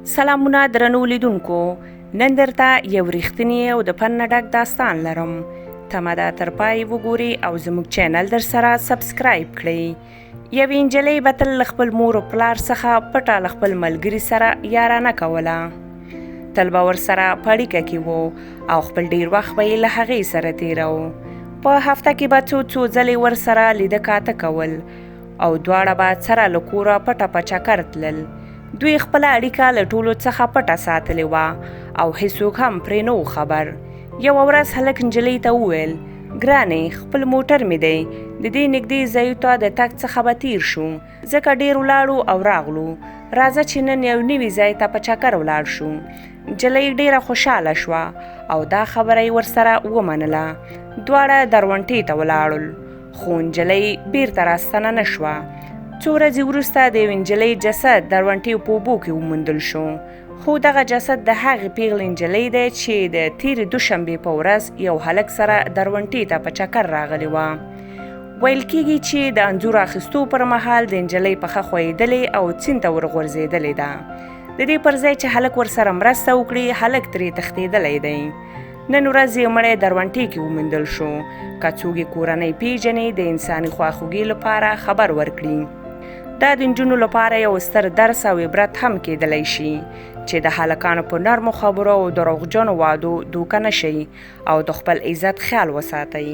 سلامونه درنو لیدونکو، نن درته یو رښتینی او د پند نه ډک داستان لرم. تمه ده تر پای وګوري او زموږ چینل در سره سبسکرایب کړئ. یوې نجلۍ به تل له خپل مور او پلار څخه پټه له خپل ملګري سره یارانه کوله. تل به ورسره په اړیکه کې وو او خپل ډیر وخت به یې له هغې سره تېراوه. په هفته کې به څو څو ځلې ورسره لیده کاته کول او دواړه به سره له کوره پټه په چکر تلل. دوی خپله اړیکه له ټولو څخه پټه ساتلې وه او هیڅوک هم پرې نه و خبر. یوه ورځ هلک نجلۍ ته وویل، ګرانې، خپل موټر مې دی، د دې نږدې ځایو ته د تګ څخه به تیر شو، ځکه ډیر ولاړو او راغلو، راځه چې نن یو نوي ځای ته په چکر ولاړ شو. نجلۍ ډیره خوشحاله شوه او دا خبره یې ورسره ومنله. دواړه درونټې ته ولاړل، خو نجلۍ بیرته راستنه نه شوه. څو ورځې وروسته د یوې نجلۍ جسد درونټې په اوبو کې وموندل شو، خو دغه جسد د هغې پیغلې نجلۍ دی چې د تیرې دوشنبې په ورځ یو هلک سره درونټې ته په چکر راغلې وه. ویل کیږي چې د انځور اخیستو پر مهال د نجلۍ پښه ښویېدلې او سیند ته ورغورځېدلې ده. د دې پر ځای چې هلک ورسره مرسته وکړي، هلک ترې تښتېدلی دی. نن ورځ یې مړی درونټې کې وموندل شو. که څوک یې کورنۍ پیژني، د انساني خواخوږي لپاره خبر ورکړي. دا د نجونو لپاره یو ستر درس او عبرت هم کېدلی شي چې د هلکانو په نرمو خبرو او دروغجنو وعدو دوکه نه شئ او د خپل عزت خیال وساتئ.